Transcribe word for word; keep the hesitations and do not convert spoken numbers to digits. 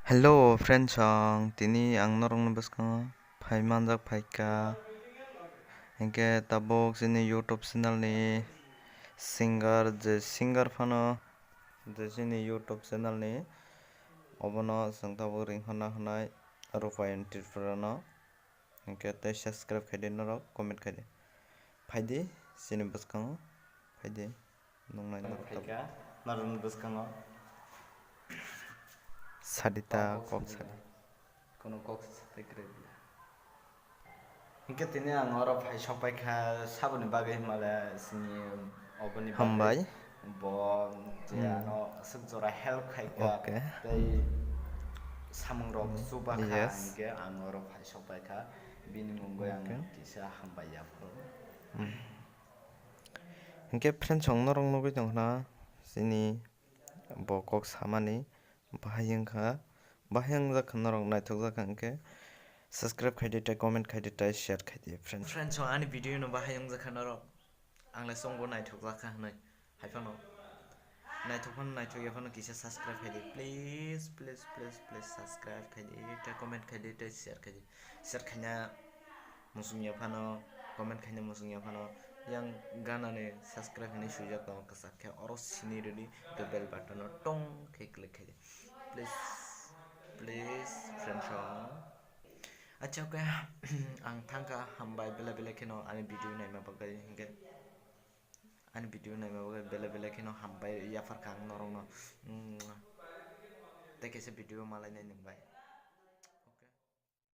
Hello friends song, tini ang norokni bwskango phai manjak phaikha. Hinkhe tabuk chini YouTube channel ni singer, je singer phano, je chini YouTube channel ni, obono chwng tabuk ringhorna hwnai Rupayan Tripura no. Hinkhe tei subscribe khaidi norok, comment khaidi. Phaidi chini bwskango, phaidi. Nung nai norok tabuk. Phaikha norokni bwskango. Sadita kok sadi. Kono kok se satai kwrwi bwla. Hinkhe tini ang oro phai sok paikha saboni bagwi himale sini oboni bagwi. Hambai. Bo je ano aswk jora help khaikha. Okay. Tei samung rok chuba kha. Yes. Hinkhe ang oro phai sok paikha. Bini mungwi ang kisa hambai yaphuru. Hinkhe friends song norok nugwi tongkhna chini bo kok samani bahai wngkha, bahai wngjak kha norok naithokjak kha hinkhe subscribe khaidi tei comment khaidi tei share khaidi friends. Friends song ani video no bahai wngjak kha norok, ang le chwngbo naithokjak kha hwnwi. Haiphano naithok phano naithok ya phano kisa subscribe khaidi, please, please, please, please subscribe khaidi, tei comment khaidi, tei share khaidi. Share khaina muchung ya phano, comment khaina muchung ya phano, yang gana ni subscribe hinwi swijak tongo kwchak khe, oro sini rwdi, tei bell button no tong khe click khaidi, please, please friends song. Acha, okay, ang thangkha, hambai, bele bele kheno ani video naima bagwi hinkhe. Ani video naima bagwi bele bele kheno hambai yapharkha ang norokno. Mm. Tei kaisa video malainai nwng bai.